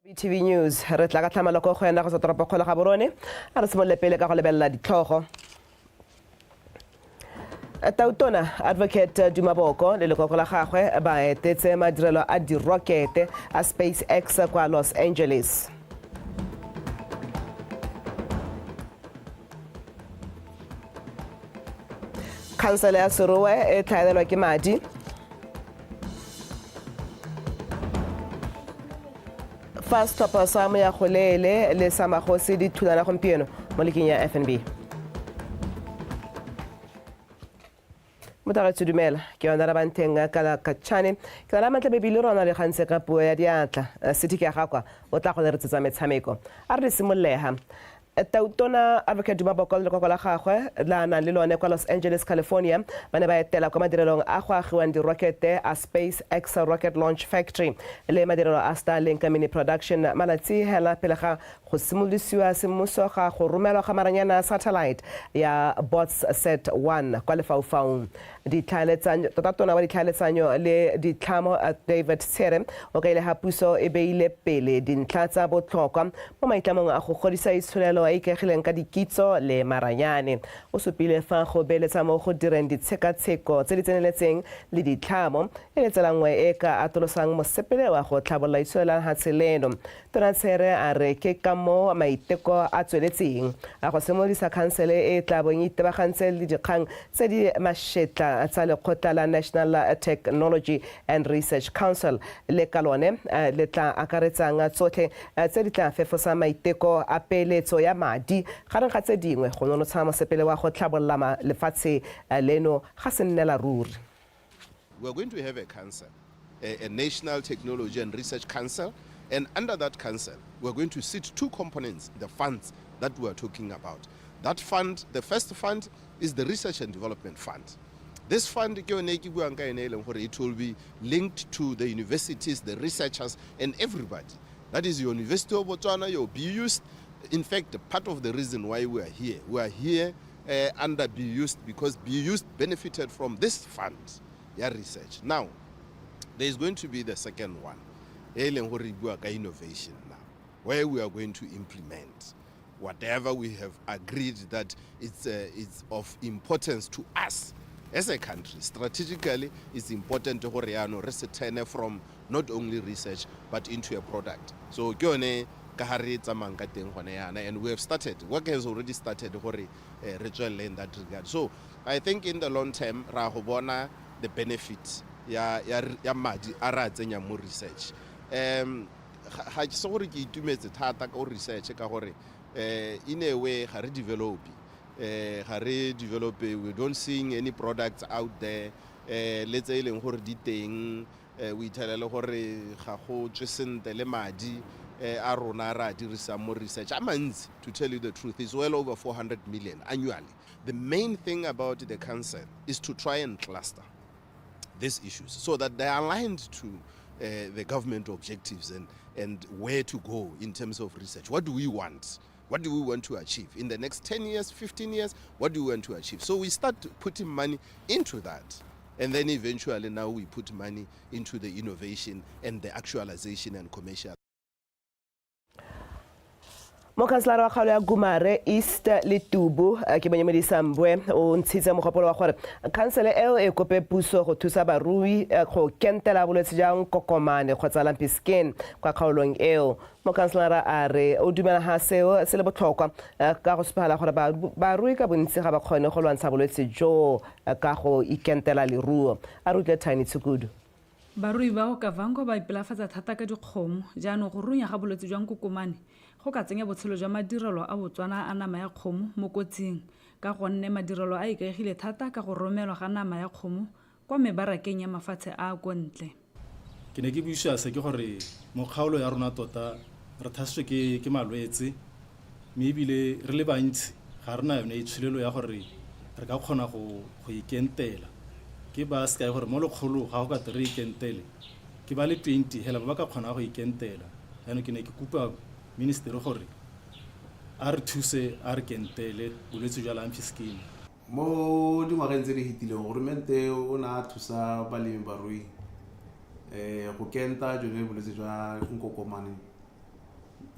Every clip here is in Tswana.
BTV News re tla ka tlhamaloko go ena go sa toropokgolo ga borone a re simolole pele ka go lebelela ditlhogo. Tautona Advocate Duma Boko le lekoko la gagwe ba etetse madirelo a dirokete a SpaceX kwa Los Angeles. Khansele ya Serowe e tlhaelelwa ke madi. Fa setlhopha sa Moyagoleele le sa Magosi di thulana gompieno mo liking ya FNB. Motagatsho dumela, ke yona Rabanteng ka la Kachane. Ke na le Amantle Bebile rona le gantse ka puo ya diatla. City ke ya gakwa o tla go leretsetsa metshameko. A re di simollega. Tautona Advocate Duma Boko le lekoko la gagwe la nang le lone kwa Los Angeles, California, ba ne ba etela kwa madirelong a go agiwang dirokete a SpaceX Rocket Launch Factory le madirelo a Starlink Mini Production malatsi hela pele ga go simolodisiwa semmuso ga go romelwa ga maranyane a satellite ya BOTSSat 1 kwa lefaufaung. Ditlhaeletsanyo, tota tona wa ditlhaeletsanyo le ditlhamo David Tshere o kaile ha puso e beile pele dintlha tsa botlhokwa mo maitlamong a go godisa itsholelo e ikaegileng ka dikitso le maranyane. O supile fa go beeletsa mo go direng ditshekatsheko tse di tseneletseng le ditlhamo e le tsela nngwe e ka atolosang mosepele wa go tlhabolola itsholelo ya lehatshe leno. Tona Tshere a re ke ka moo maiteko a tsweletseng a go simolodisa khansele e e tla bong e itebagantse le dikgang tse di mashetla tsa lekgotla la National Technology and Research Council le ka lone le tla akaretsang tsotlhe tse di tla fefosang maiteko a peeletso ya madi gareng ga tse dingwe go nonotsha mosepele wa go tlhabolola lefatshe leno ga se nnela ruri. We are going to have a council, a National Technology and Research Council, and under that council, we are going to sit two components, the funds that we are talking about. That fund, the first fund is the Research and Development Fund. This fund, ke yone e ke buang ka yone e leng gore it will be linked to the universities, the researchers, and everybody. That is your University of Botswana, your BUST. In fact, part of the reason why we are here, we are here under BUST because BUST benefited from this fund, ya research. Now, there is going to be the second one, e leng gore e bua ka innovation now, where we are going to implement whatever we have agreed that it's of importance to us as a country. Strategically, it's important gore yaanong re se turn from not only research but into a product. So ke yone ka ha re tsamayang ka teng gone yana, and we have started, work has already started gore re tswelele in that regard. So I think in the long term ra go bona the benefit ya madi a re a tsenyang mo research. Ga ke se gore ke itumetse thata ka research ka gore in a way ga re develop, ga re develop, we don't seeing any products out there, le tse e leng gore di teng, o ithelele gore ga go tswe sentle le madi a rona re a dirisang mo research a mantsi. To tell you the truth, is well over 400 million annually. The main thing about the council is to try and cluster these issues so that they are aligned to the government objectives and where to go in terms of research. What do we want? What do we want to achieve in the next 10 years, 15 years? What do we want to achieve? So we start putting money into that. And then eventually now we put money into the innovation and the actualization and commercial. Mokhanselara wa kgaolo ya Gumare East le Tubu ke Monyemodisa Mbwe o ntshitse mogopolo wa gore khansele eo e kope puso go thusa barui go kentela bolwetse jwa nkokomane kgotsa lumpy skin kwa kgaolong eo. Mokhanselara a re o dumela ha seo se le botlhokwa ka go supagala gore barui ka bontsi ga ba kgone go lwantsha bolwetse jo ka go ikentela leruo. A re utlwe Tiny Tshukudu. Barui ba Okavango ba ipelafatsa thata ka dikgomo, jaanong go runya ga bolwetse jwa nkokomane go ka tsenya botshelo jwa madirelo a Botswana a nama ya kgomo mo kotsing ka gonne madirelo a ikaegile thata ka go romelwa ga nama ya kgomo kwa mebarakeng ya mafatshe a a ko ntle. Ke ne ke buisiwa se ke gore mo kgaolo ya rona tota re thasitswe ke ke malwetse mme ebile re le bantsi ga re na yone itsholelo ya gore re ka kgona go go ikentela. Ke ba sekai gore mo lekgolo ga go ka te re ikentele ke ba le 20 hela ba ba ka kgonang go ikentela. Jaanong ke ne ke kopa ministry gore a re thuse a re kentele bolwetse jwa lumpy skin. Mo dingwageng tse di fetileng, goromente o ne a thusa balemi barui go kenta jone bolwetse jwa nkokomane.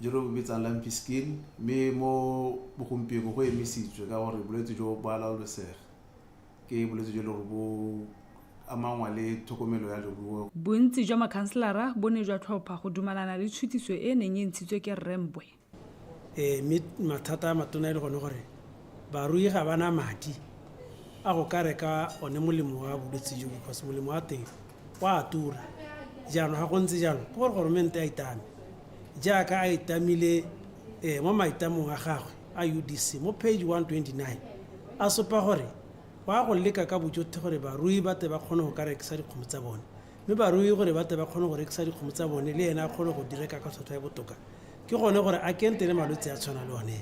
jo re bo bitsang lumpy skin, mme mo bogompieno go emisitswe ka gore bolwetse jo bo a laolesega. Ke bolwetse jo e le gore bo amangwa le tlhokomelo ya leruo. Bontsi jwa makhanselara bo ne jwa tlhopha go dumalana le tshutiso e e neng e ntshitswe ke Rre Mbwe. Mme mathata a matona e le gone gore barui ga ba na madi a go ka reka one molemo wa bolwetse jo, because molemo wa teng o a tura. Jaanong ga go ntse jalo ke gore goromente a itame jaaka a itamile mo maitamong a gagwe a UDC mo page 129, a supa gore ba go leka ka bojotlhe gore barui ba tle ba kgone go ka rekisa dikgomo tsa bone, mme barui gore ba tle ba kgone go rekisa dikgomo tsa bone le ene a kgone go di reka ka tlhwatlhwa e botoka, ke gone gore a kentele malwetse a tshwana le one.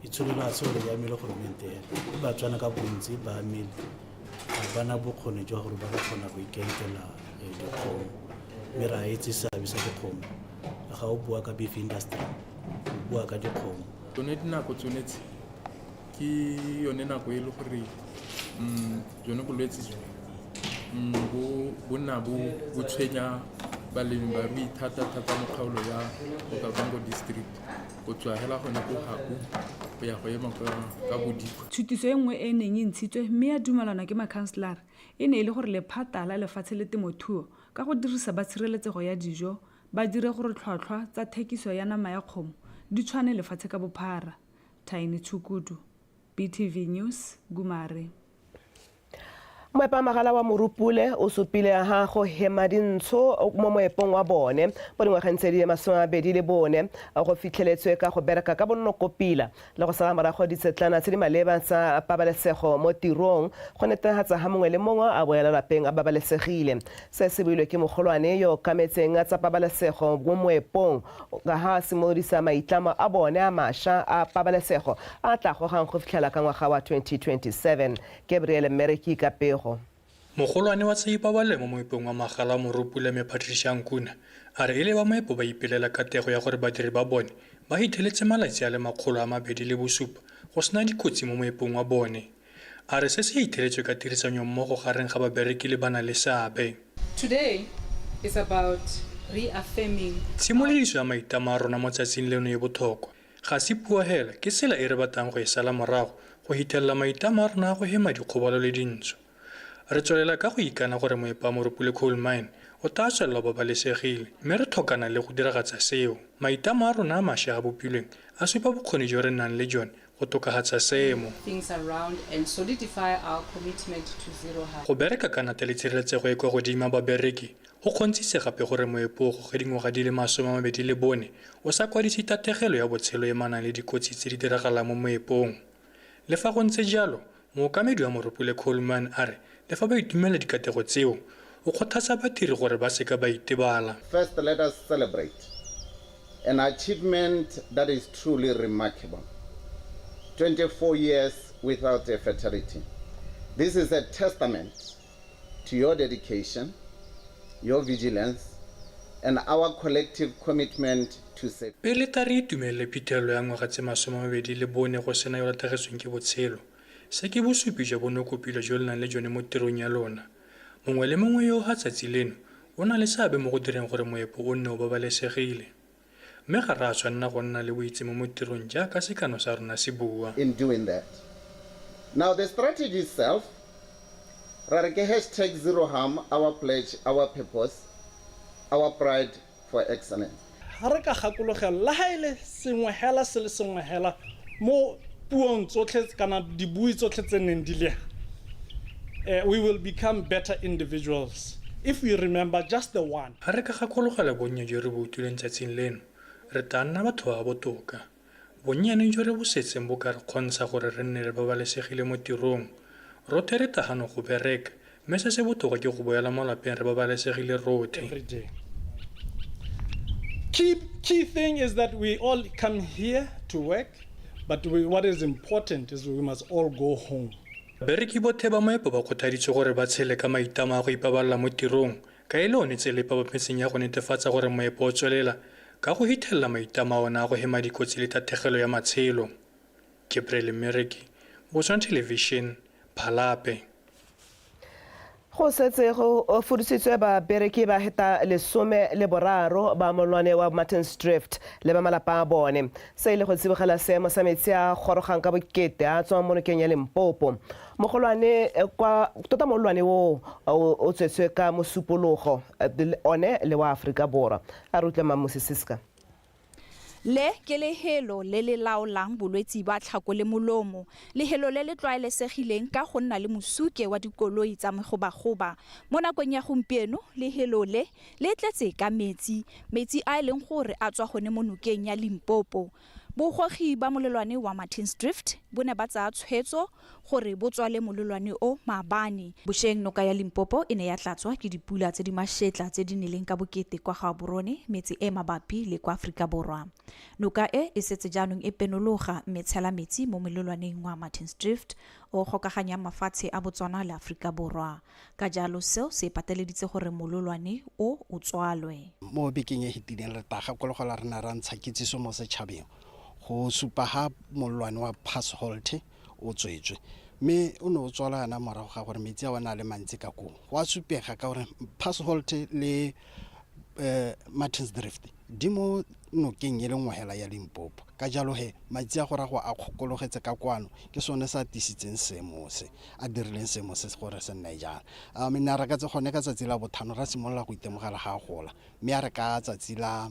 Itsholelo a se gore e amile goromente hela, e Batswana ka bontsi ba amile, ga bana bokgoni jwa gore ba ka kgona go ikentela dikgomo, mme re a itse seabe sa dikgomo. Ga o bua ka beef industry, o bua ka dikgomo. Tsone dinako tsone tse ke yone nako e le gore jone bolwetse jo bo nna bo tshwenya balemi barui thata thata mo kgaolo ya Okavango District, go tswa hela gone ko Gaku go ya go ema ka Bodikwa. Tshutiso e nngwe e e neng e ntshitswe mme ya dumalana ke makhanselara e ne e le gore lephata la lefatshe le temothuo ka go dirisa ba tshireletsego ya dijo ba dire gore tlhwatlhwa tsa thekiso ya nama ya kgomo di tshwane lefatshe ka bophara. Tiny Tshukudu, BTV News, Gumare. Moepamagala wa Morupule o supile ha go hema dintsho mo moepong wa bone mo dingwageng tse di 24 go fitlheletswe ka go bereka ka bonnokopila le go sala morago ditsetlana tse di maleba tsa pabalesego mo tirong go netefatsa ha mongwe le mongwe a boela lapeng a babalesegile. Se se builwe ke mogolwane yo o okametseng tsa pabalesego mo moepong ka ha a simolodisa maitlamo a bone a masha a pabalesego a tla gogang go fitlhela ka ngwaga wa 2027. Gabriel Mmereki ka pego. Mogolwane wa tsa ipabalelo mo moepong wa Magala Morupule Mme Patricia Nkuna a re e le ba moepo ba ipelela katlego ya gore badiri ba bone ba hitheletse malatsi a le 207 go sena dikotsi mo moepong wa bone. A re se se itheletswe ka tirisanyo mmogo gareng ga babereki le ba-na-le seabe. Today is about reaffirming. Tshimolediso ya maitlamo a rona mo tsatsing leno e bothokwa. Ga se puo hela, ke tsela e re batlang go e sala morago go hithelela maitlamo a rona a go hema dikgobalo le dintsho. Re tswelela ka go ikana gore moepo wa Morupule Coal Mine o taa tswelela o babalesegile, mme re tlhokana le go diragatsa seo. Maitlamo a rona a masha a bopilweng a supa bokgoni jo re nang le jone go tokagatsa seemo. things around and solidify our commitment to zero harm. Go bereka ka nata le tshireletsego e kwa godimo ya babereki go kgontshitse gape gore moepo o goge dingwaga di le 24 o sa kwadise tategelo ya botshelo e manang le dikotsi tse di diragalang mo moepong. Le fa go ntse jalo, mookamedi wa Morupule Coal Mine a re le fa ba itumelela dikatego tseo, o kgothatsa badiri gore ba seka ba itebala. First, let us celebrate an achievement that is truly remarkable. 24 years without a fatality. This is a testament to your dedication, your vigilance, and our collective commitment to safety. Pele ta re itumelele phitlhelelo ya ngwaga tse 24 go sena yo latlhegetsweng ke botshelo, se ke bosupi jwa bonokopila jo le nang le jone mo tirong ya lona. Mongwe le mongwe yo ha tsatsi leno o na le seabe mo go direng gore moepo o nne o babalesegile. Mme ga re a tshwanela go nna le boitsemo mo tirong jaaka sekano sa rona se bua. In doing that. Now the strategy itself, ra re ke hashtag zero harm, our pledge, our purpose, our pride for excellence. Ga re ka gakologelwa le ga e le sengwe hela se le sengwe hela mo puong tsotlhe kana dibui tsotlhe tse neng di le, we will become better individuals if we remember just the one. Ga re ka gakologelwa bonnye jo re bo utlwileng tsatsing leno, re tla nna batho ba ba botoka. Bonnyane jo re bo setseng bo ka re kgontsha gore re nne re babalesegile mo tirong. Rothe re tla gano go bereka, mme se se botoka ke go boela mo lapeng re babalesegile rothe. Every day. Key thing is that we all come here to work, but what is important is we must all go home. Babereki bothe ba moepo ba kgothaditswe gore ba tshele ka maitlamo a go ipabalela mo tirong, ka e le one tsela e papametseng ya go netefatsa gore moepo o tswelela ka go hithelela maitlamo a ona a go hema dikotsi le tathegelo ya matshelo. Gabriel Mmereki, Botswana Television, Phalape. Go setse go fudusitswe babereki ba heta 13 ba molwane wa Martins Drift le ba malapa a bone. Se e le go tsibogela seemo sa metsi a gorogang ka bokete a tswang mo nokeng ya Limpopo. Mogolwane kwa tota molwane o o tswetswe ka mosupologo one le wa Aforika Borwa. A re utlwe Mmamusi Siska. Le ke lehelo le le laolang bolwetsi ba tlhako le molomo, lehelo le le tlwaelesegileng ka go nna le mosuke wa dikoloi tsa megobagoba. Mo nakong ya gompieno, lehelo le le tletse ka metsi, metsi a e leng gore a tswa gone mo nokeng ya Limpopo. Bogogi ba molelwane wa Martins Drift bo ne ba tsaya tshwetso gore bo tswale molelwane o maabane. Bosheng noka ya Limpopo e ne ya tlatswa ke dipula tse di mashetla tse di neleng ka bokete kwa Gaborone, metse e mabapi le kwa Aforika Borwa. Noka e e setse jaanong e penologa mme tshela metsi mo molelwaneng wa Martins Drift o gokaganyang mafatshe a Botswana le Aforika Borwa. Ka jalo seo se pateleditse gore mololwane o o tswalwe. Mo bekeng e fetileng re tla gakologelwa re ne ra ntsha kitsiso mo setšhabeng go supa ga mololwane wa Pass Holt o tswetswe mme o ne o tswala yana morago ga gore metsi a one a le mantsi ka koo. Go a supega ka gore Pass Holt le Martins Drift di mo nokeng e le nngwe hela ya Limpopo. Ka jalo he metsi a go raya gore a kgokologetse ka kwano, ke sone se a tisitseng seemo se, a dirileng seemo se gore se nne jana. Ne a re ka gone ka tsatsi la bothano ra simolola go itemogela ga a gola, mme a re ka tsatsi la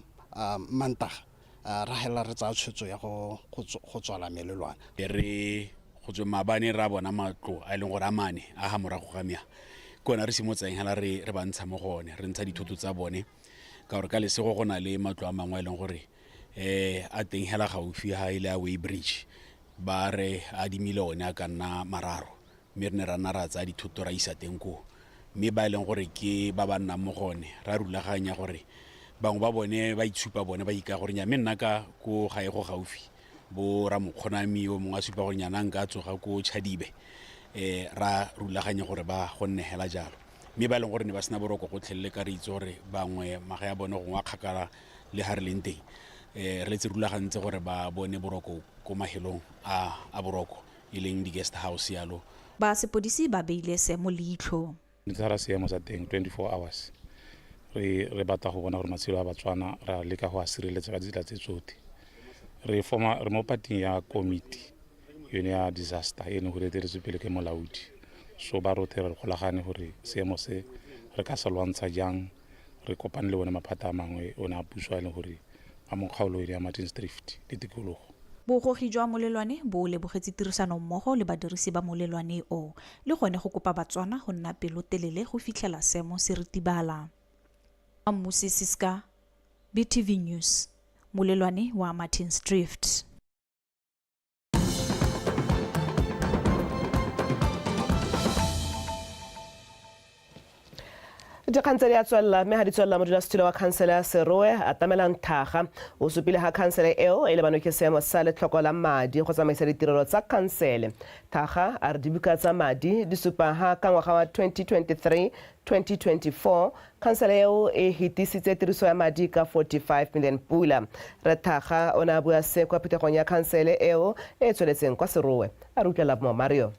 Mantaga ra hela re tsaya tshwetso ya go tswala melelwane. Re go tswe maabane ra bona matlo a e leng gore a mane a ga morago ga mea, ke ona re simotseng hela re ba ntsha mo go one, re ntsha dithoto tsa bone, ka gore ka lesego go na le matlo a mangwe a e leng gore a teng hela gaufi ha e le a Weybridge, ba re adimile one a ka nna mararo, mme re ne ra nna ra tsaya dithoto ra isa teng koo. Mme ba e leng gore ke ba ba nnang mo go one, ra rulaganya gore bangwe ba bone ba itshupa bone ba ikaya gore nya, mme nna ka ko gae go gaufi bo ramokgonami yo mongwe a supa gore nyana nka tsoga ko Chadibe, ra rulaganya gore ba go nne hela jalo. Mme ba e leng gore ne ba sena boroko gotlhelele, ka re itse gore bangwe magae a bone gongwe a kgakala le ha re leng teng, re letse rulagantse gore ba bone boroko ko mahelong a boroko e leng di-guest house yalo. Ba sepodisi ba beile seemo leitlho. Ntshara seemo sa teng 24 hours. Re batla go bona gore matshelo a Batswana ra leka go a sireletsa ka ditsela tse tsotlhe. Re forma re mo pating ya committee yone ya disaster e leng gore e eteletswe pele ke molaodi. So ba rothe re golagane gore seemo se re ka se lwantsha jang, re kopane le bone maphata a mangwe one a puso a e leng gore a mo kgaolo ya Martins Drift le tikologo. Bogogi jwa molelwane bo lebogetse tirisano mmogo le badirisi ba molelwane o, le gone go kopa Batswana go nna pelotelele go fitlhela seemo se ritibala. Mmusi Siska, BTV News, molelwane wa Martins Drift. Dikgang tse di a tswelela mme ga di tswelela, modulasetulo wa khansele ya Serowe Atamelang Thaga o supile ga khansele eo e lebanwe ke seemo sa letlhoko la madi go tsamaisa ditirelo tsa khansele. Thaga a re dibuka tsa madi di supa ha ka ngwaga wa 2023-2024 khansele eo e hetisitse tiriso ya madi ka 45 million pula. Re Thaga o ne a bua se kwa phuthegong ya khansele eo e tsweletseng kwa Serowe. A re utlwela mo Mario.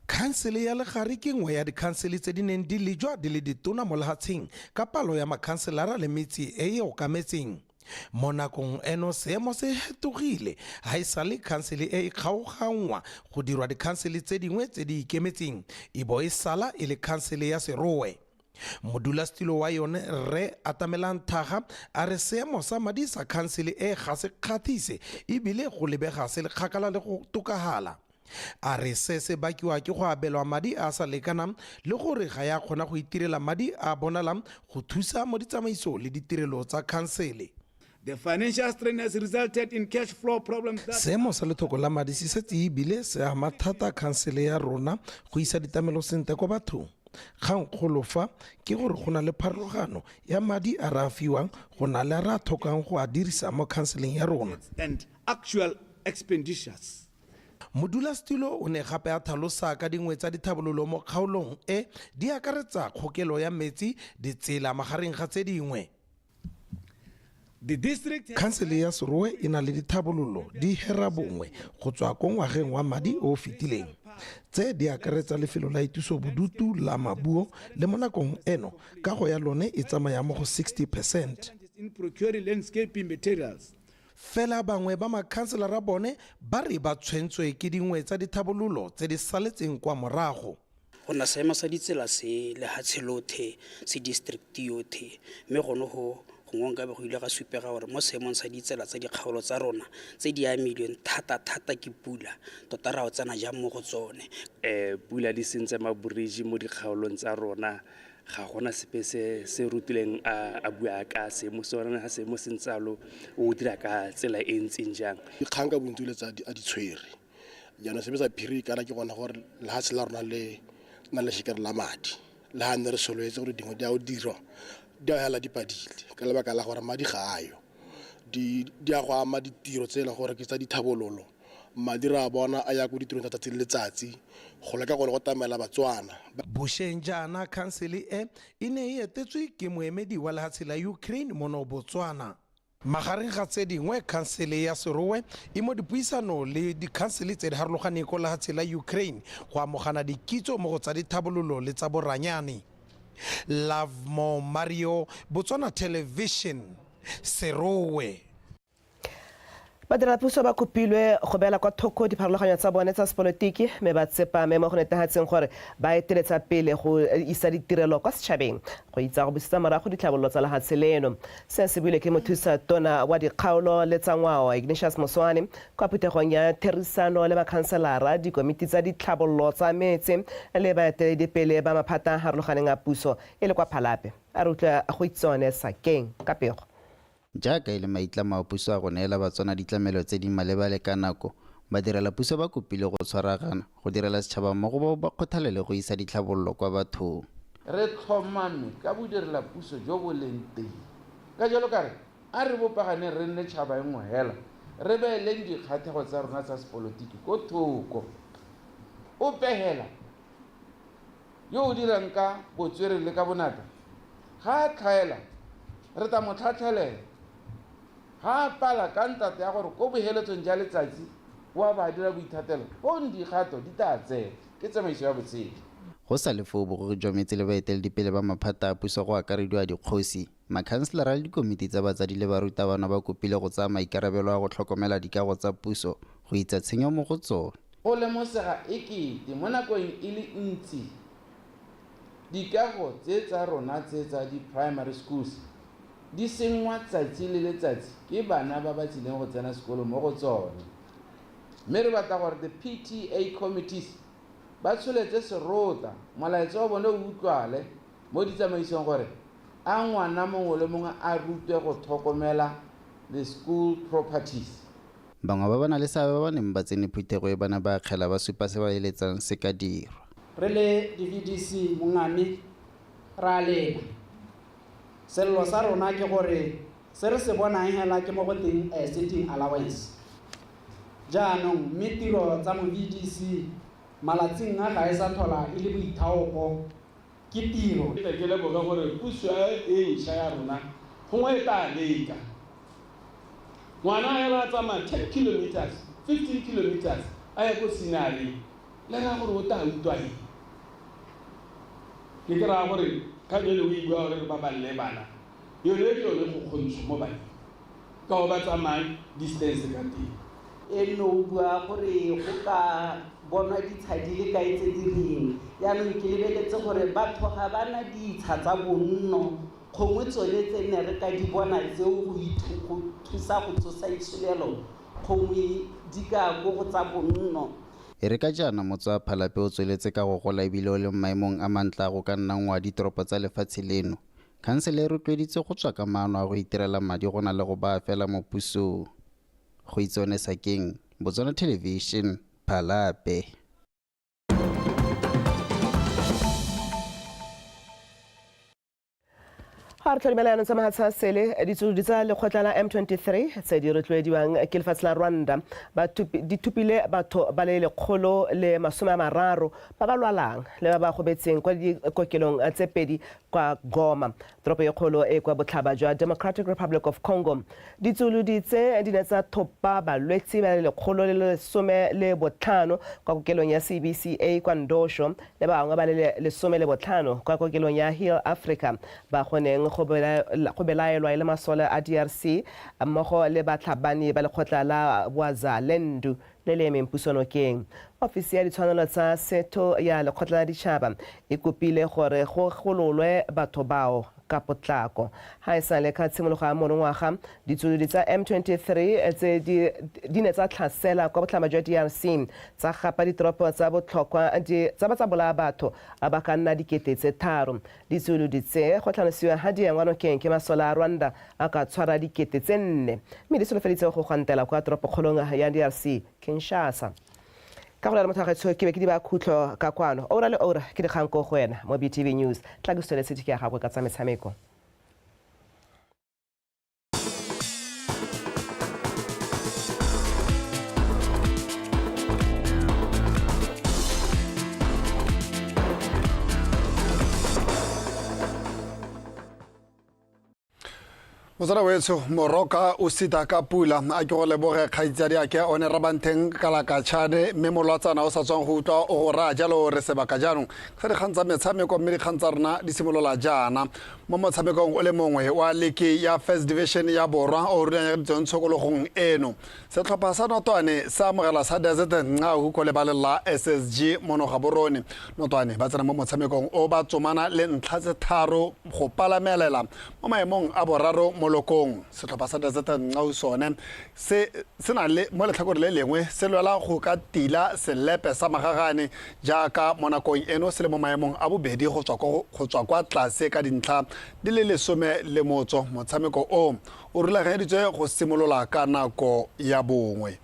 Khansele ya Legare ke nngwe ya dikhansele tse di neng di lejwa di le ditona mo lehatsheng ka palo ya makhanselara le metse e e okametseng. Mo nakong eno seemo se hetogile ha e sale khansele e e kgaoganngwa go dirwa dikhansele tse dingwe tse di ikemetseng e bo e sala e le khansele ya Serowe. Modulasetulo wa yone Rre Atamelang Thaga a re seemo sa madi sa khansele e ga se kgathise ebile go lebega se le kgakala le go tokahala. A re se se bakiwa ke go abelwa madi a sa lekanang le gore ga ya kgona go itirela madi a bonalang go thusa mo ditsamaiso le ditirelo tsa khansele. The financial strain has resulted in cash flow problems that Seemo sa lethoko la madi se setse ebile se ama thata khansele ya rona go isa ditlamelo sentle kwa bathong. Kgangkgolo fa ke gore go na le pharologano ya madi a re a fiwang go na le a re a tlhokang go a dirisa mo khanseleng ya rona. And actual expenditures. Modulasetulo o ne gape a tlhalosa ka dingwe tsa dithabololo mo kgaolong e di akaretsa kgokelo ya metsi, ditsela magareng ga tse dingwe. Khansele ya Serowe e na le dithabololo di hera bongwe go tswa ko ngwageng wa madi o o fetileng. Tse di akaretsa lefelo la ituso bodutu la Mabuo le mo nakong eno kago ya lone e tsamaya mo go 60 percent. Fela bangwe ba makhanselara bone ba re ba tshwentswe ke dingwe tsa dithabololo tse di saletseng kwa morago. Go na seemo sa ditsela se lehatshe lothe, se district yothe, mme gone go gongwe nkabe go ile ga supega gore mo seemong sa ditsela tsa dikgaolo tsa rona tse di amilweng thata-thata ke pula, tota ra o tsena jang mo go tsone. Pula di sentse maboriji mo dikgaolong tsa rona, ga gona sepe se se rutileng a bua ka seemo se ona ga seemo se ntse alo o dira ka tsela e ntseng jang. Dikgang ka bontsi le tsa a di tshwere jaanong sebe sa phiri kana ke gona gore lehatshe la rona le na le shekere la madi le ga nne re solowetse gore dingwe di a o dirwa di a hela di padile ka lebaka la gore madi ga ayo di a go ama ditiro tse e leng gore ke tsa dithabololo madi re a bona a ya ko ditirong tsa tsatsi le letsatsi go leka gore go tamela Batswana. Bosheng jaana khansele e e ne e etetswe ke moemedi wa lehatshe la Ukraine mono Botswana. Magareng ga tse dingwe, khansele ya Serowe e mo dipuisano le dikhansele tse di harologaneng ko lehatshe la Ukraine go amogana dikitso mo go tsa dithabololo le tsa boranyane. Lovemore Mario, Botswana Television, Serowe. Badirelapuso ba kopilwe go beela kwa thoko dipharologanyo tsa bone tsa sepolotiki mme ba tsepame mo go netefatseng gore ba eteletsa pele go isa ditirelo kwa setšhabeng go itsa go busetsa morago ditlhabololo tsa lehatshe leno. Se se builwe ke mothusa tona wa dikgaolo le tsa ngwao Ignatius Moswane kwa phuthegong ya therisano le makhanselara, dikomiti tsa ditlhabololo tsa metse le baeteledipele ba maphata a harologaneng a puso e le kwa Phalape. A re utlwe Goitsone Sakeng ka pego. Jaaka e le maitlamo a puso a go neela Batswana ditlamelo tse di maleba le ka nako, badirelapuso ba kopilwe go tshwaragana, go direla setšhaba mmogo ba bo ba kgothalele go isa ditlhabololo kwa bathong. Re tlhomame ka bodirelapuso jo bo leng teng. Ka jalo ka re, a re bopaganeng re nne tšhaba e nngwe hela, re beeleng dikgathego tsa rona tsa sepolotiki ko thoko. Ope hela yo o dirang ka botswerere le ka bonatla, ga a tlhaela, re tla mo tlhatlhelela. Ga a pala ka ntata ya gore ko boheletsong ja letsatsi o a ba a dira boithatelo, fong dikgato di tla tsewa ke tsamaiso ya botshelo. Go sa le foo, bogogi jwa metse le baeteledipele ba maphata a puso go akarediwa dikgosi, makhanselara le dikomiti tsa batsadi le barutabana ba kopile go tsaya maikarabelo a go tlhokomela dikago tsa puso go itsa tshenyo mo go tsone. Go lemosega e kete mo nakong e le ntsi dikago tse tsa rona tse tsa di-primary schools di senngwa tsatsi le letsatsi ke bana ba ba tsileng go tsena sekolo mo go tsone. Mme re batla gore the PTA committees ba tsholetse serota, molaetsa wa bone o utlwale mo ditsamaisong gore a ngwana mongwe le mongwe a rutwe go tlhokomela the school properties. Bangwe ba ba na le seabe ba ba neng ba tsene phuthego e ba ne ba akgela ba supa se ba eletsang se ka dirwa. Re le di-VDC mongame re a lela. Sello sa rona ke gore se re se bonang hela ke mo go teng sitting allowance. Jaanong mme tiro tsa mo VDC malatsing a ga e sa tlhola e le boithaopo, ke tiro. Ke tle ke leboge gore puso e ntšha ya rona gongwe e tla leka. Ngwana hela a tsamaya 10 kilometers, 15 kilometers a ya ko sinareng, le raya gore o tla utlwa eng? Ke ke raya gore kgang ele o e bua gore re babalele bana, yone ke yone go kgontsho mo baneng ka go ba tsamayang distance ka teng. E nne o bua gore go ka bonwa ditsha di le kae tse di reng. Jaanong ke lebeletse gore batho ga ba na ditsha tsa bonno, gongwe tsone tse ne re ka di bona tseo go thusa go tsosa itsholelo, gongwe di ka ko go tsa bonno. E re ka jaana motse wa Phalape o tsweletse ka go gola ebile o le mo maemong a mantle a go ka nna nngwe wa ditoropo tsa lefatshe leno, khansele e rotloeditswe go tswa ka maano a go itirela madi go na le go baya fela mo pusong. Go Itsone Sakeng, Botswana Television, Phalape. Ga re tlhodimela yanong tsa mahatshe a sele, ditsolodi tsa lekgotla la M23 tse di rotloediwang ke lefatshe la Rwanda di thupile batho ba le 130 ba ba lwalang le ba ba gobetseng kwa dikokelong tse pedi kwa Goma, toropo e kgolo e kwa botlhaba jwa Democratic Republic of Congo. Ditsolodi tse di ne tsa thopa balwetsi ba le 115 kwa kokelong ya CBCA kwa Ndosho le ba bangwe ba le 15 kwa kokelong ya Heal Africa ba go neng go belaelwa e le masole a DRC mmogo le batlhabani ba lekgotla la Wazalendo le le emeng puso nokeng. Ofisi ya ditshwanelo tsa setho ya lekgotla la ditšhaba e kopile gore go gololwe batho bao ka potlako. Ga e sale ka tshimologo ya monongwaga, ditsolodi tsa M23 tse di ne tsa tlhasela kwa botlhaba jwa DRC, tsa gapa ditoropo tsa botlhokwa tsa ba tsa bolaya batho ba ka nna 3000. Ditsolodi tse go tlhalosiwa ha di engwa nokeng ke masole a Rwanda a ka tshwara 4000, mme di solofeditse go gwantela kwa toropokgolong ya DRC, Kinshasa. Ka go lera motho wa gaetsho, ke be ke di ba khutlo ka kwano. Oura le oura ke dikgang ko go wena mo BTV News. Tla ke sutele tshedi ke ya gagwe ka tsa metshameko. Motswana wetsho moroka o sita ka pula a ke go leboge kgaitsadi ake one rabantheng kalakatšhane mme molwatsana o sa tswang go utlwa o go raya jalo re sebaka jaanong sa dikgang tsa metshameko mme dikgang tsa rona di simolola jaana mo motshamekong o le mongwe wa leke ya first division ya borwa o rulaganyeditsweng tshokologong eno setlhopha sa notwane se amogela sa desert ncahu ko lebaleng la ssg mono gaborone notwane ba tsena mo motshamekong o ba tsomana le ntlha tse tharo go palamelela mo maemong a boraro mo lokong setlhopha sa desert ncahu sone se se na le mo letlhakore le lengwe se lwela go ka tila selepe sa magagane jaaka mo nakong eno se le mo maemong a bobedi go tswa kwa tlase ka dintlha di le 18. Motshameko o o rulaganyeditswe go simolola ka nako ya 1.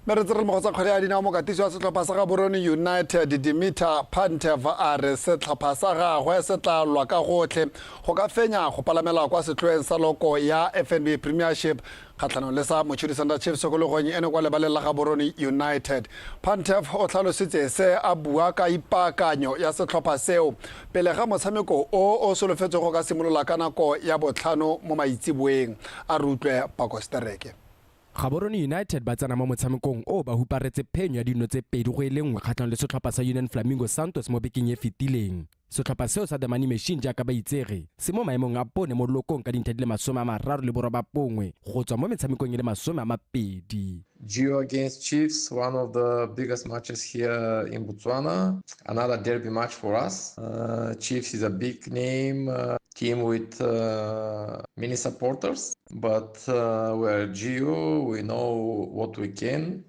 Mme re tsere mo go tsa kgwele ya dinao mokatisi wa setlhopha sa Gaborone United Dimitar Pantev a re setlhopha sa gagwe se tla lwa ka gotlhe go ka fenya go palamela kwa setlhoeng sa loko ya FNB Premiership kgatlhanong le sa Mochudi Center Chiefs sekologong eno kwa lebaleng la Gaborone United. Pantev o tlhalositse se a bua ka ipaakanyo ya setlhopha seo pele ga motshameko o o solofetsweng go ka simolola ka nako ya 5 mo maitseboeng. A re utlwe Pako Stereke. Gaborone United ba tsena mo motshamekong o ba huparetse phenyo ya dino tse 2-1 kgatlhanong le setlhopha sa Union Flamingo Santos mo bekeng e fetileng. Setlhopha seo sa The Money Machine jaaka ba itsege se mo maemong a bone mo lokong ka dintlha di le 39 go tswa mo metshamekong e le 20. Gio against Chiefs, one of the biggest matches here in Botswana. Another derby match for us. Chiefs is a big name, team with many supporters, but we are Gio, we know what we can.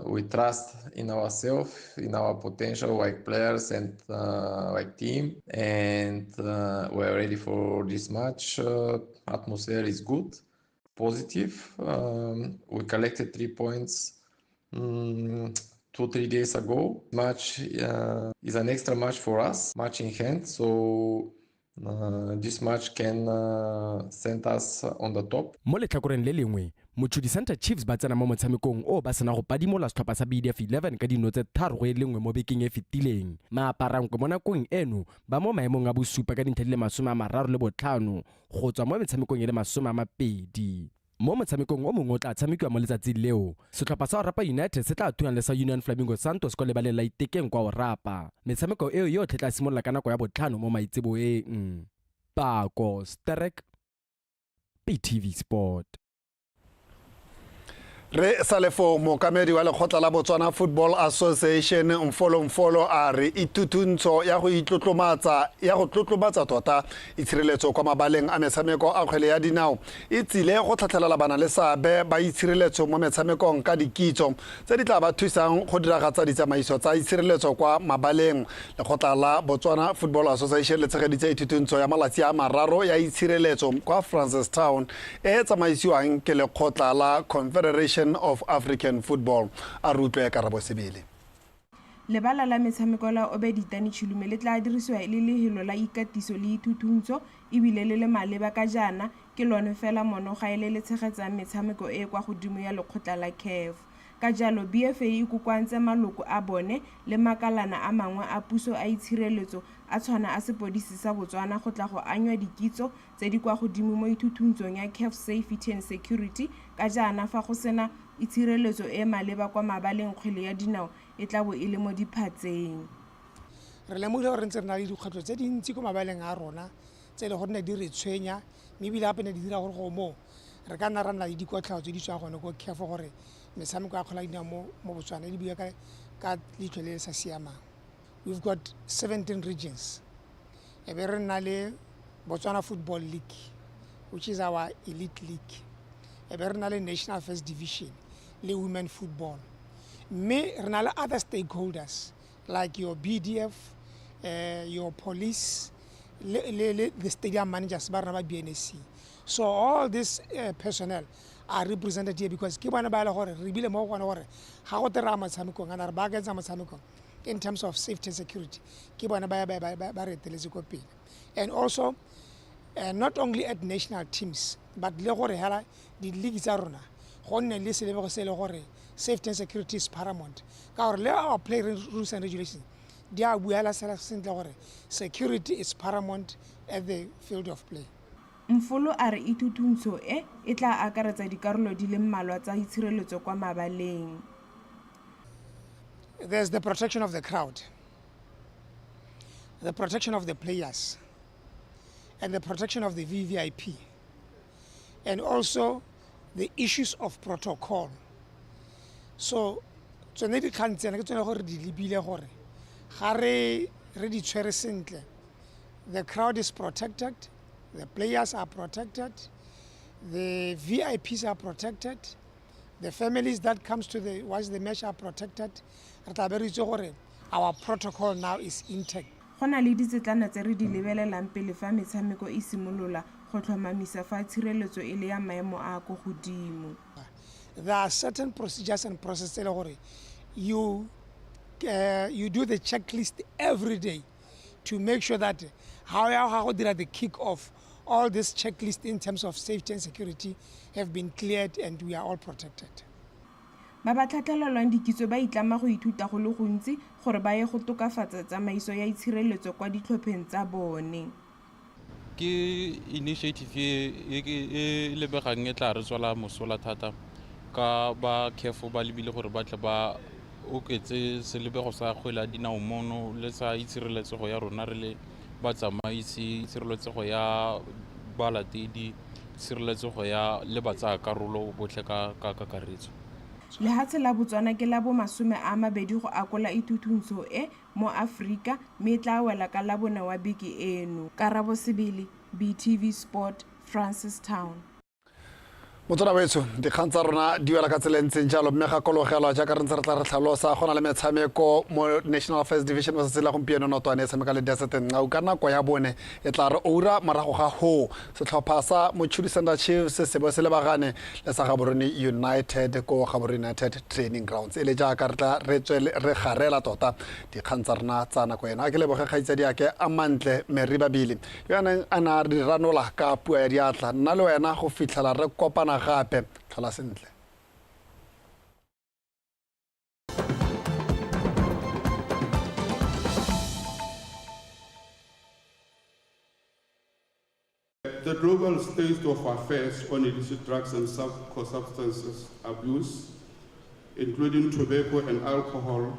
We trust in ourselves, in our potential like players and like team, and we are ready for this match. Atmosphere is good, positive. We collected 3 points 2-3 days ago. Match is an extra match for us, match in hand, so this match can send us on the top. Mo letlhakoreng le lengwe, Mochudi Center Chiefs ba tsena mo motshamekong o ba sena go padimola setlhopha sa BDF 11 ka dino tse 3-1 mo bekeng e fetileng. Maaparankwe mo nakong eno ba mo maemong a bosupa ka dintlha di le 35 go tswa mo metshamekong e le 20. Mo motshamekong o mongwe o tla tshamekiwa mo letsatsing leo, setlhopha sa Orapa United se tla thulana le sa Union Flamingo Santos kwa lebaleng la Itekeng kwa Orapa. Metshameko eo yotlhe tla simolola ka nako ya 5 mo maitseboeng. Pako Sterek, BTV Sport. Re sa le foo, mookamedi wa lekgotla la Botswana Football Association Mfolo Mfolo a re ithutuntsho ya go tlotlomatsa tota itshireletso kwa mabaleng a metshameko a kgwele ya dinao e tsile go tlhatlhelela bana le seabe ba itshireletso mo metshamekong ka dikitso tse di tla ba thusang go diragatsa ditsamaiso tsa itshireletso kwa mabaleng. Lekgotla la Botswana Football Association le tshegeditse ithutuntsho ya malatsi a 3 ya itshireletso kwa Francistown e tsamaisiwang ke lekgotla la Confederation of African Football. A re utlwe Karabo Sebele. Lebala la metshameko la Obed Itani Chilume le tla dirisiwa e le lehelo la ikatiso le ithuthuntso ebile le le maleba ka jaana ke lone fela monogae le le tshegetsang metshameko e e kwa godimo ya lekgotla la CAF. Ka jalo BFA e kokoantse maloko a bone le makalana a mangwe a puso a itshireletso a tshwana a sepodisi sa Botswana go tla go anywa dikitso tse di kwa godimo mo ithuthuntsong ya CAF Safety and Security ka jaana fa go sena itshireletso e e maleba kwa mabaleng kgwele ya dinao e tla bo e le mo diphatseng. Re lemogile gore re ntse re na le dikgwetlho tse dintsi ko mabaleng a rona tse e le gore ne di re tshwenya, mme ebile gape ne di dira gore go moo re ka nna ra nna le dikotlhao tse di tswang gone ko CAF gore metshameko ya kgwele ya dinao mo mo Botswana e lebiwa ka ka leitlho le le sa siamang. We've got 17 regions, e be re nna le Botswana Football League, which is our elite league, e be re nna le National First Division le women football, mme re na le other stakeholders like your BDF, your police le, le, le the stadium managers ba rona ba BNSC. So all this personnel are represented here because ke bone ba e le gore re bile mo go gone gore ga go tera motshamekong ana re baakanyetsa motshamekong in terms of safety and security, ke bone ba ba ba ba re eteletse ko pele. And also not only at national teams but le gore hela di-league tsa rona go nne le selebego se e le gore safety and security is paramount, ka gore le our play rules and regulations di a buela sela sentle gore security is paramount at the field of play. Mfolo a re ithuthuntsho e e tla akaretsa dikarolo di le mmalwa tsa itshireletso kwa mabaleng. There's the protection of the crowd, the protection of the players, and the protection of the VVIP, and also the issues of protocol. So tsone dikgang tsena ke tsone gore di lebile gore ga re re di tshwere sentle, the crowd is protected, the players are protected, the VIPs are protected, the families that comes to the watch the match are protected. Re tla be re itse gore our protocol now is intact. Go na le ditsetlana tse re di lebelelang pele fa metshameko e simolola go tlhomamisa fa tshireletso e le ya maemo a a ko godimo. There are certain procedures and process tse e le gore you do the checklist every day to make sure that how ya ga go dira the kick off, all this checklist in terms of safety and security have been cleared and we are all protected. Ba ba tlhatlhelelwang dikitso ba itlama go ithuta go le gontsi gore ba ye go tokafatsa tsamaiso ya itshireletso kwa ditlhopheng tsa bone. Ke initiative e e lebegang e tla re tswela mosola thata ka ba CAF ba lebile gore ba tle ba oketse selebego sa kgwele ya dinao mono le sa itshireletsego ya rona re le batsamaisi, tshireletsego ya balatedi, tshireletsego ya le batsaya karolo botlhe ka ka kakaretso. Lehatshe la Botswana ke la bo 20 go akola ithuthuntsho e mo Aforika mme e tla wela ka Labone wa beke eno. Karabo Sebele, BTV Sport, Francistown. Motswana wetsho, dikgang tsa rona di wela ka tsela e ntseng jalo, mme gakologelwa jaaka re ntse re tla re tlhalosa, go na le metshameko mo National First Division mo tsatsing la gompieno. Notwane e tshameka le Desert Nqau ka nako ya 4, e tla re oura morago ga ho setlhopha sa Mochudi Center Chiefs se bo se lebagane le sa Gaborone United ko Gaborone United Training Grounds. E le jaaka re tla re tswele re garela tota dikgang tsa rona tsa nako eno, a ke leboge kgaitsadiake a mantle Mary Babili yo a neng a na re ranola ka puo ya diatla. Nna le wena go fitlhela re kopana gape, tlhola sentle. The global state of affairs on illicit drugs and substances abuse, including tobacco and alcohol,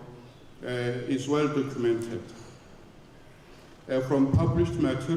is well documented. From published material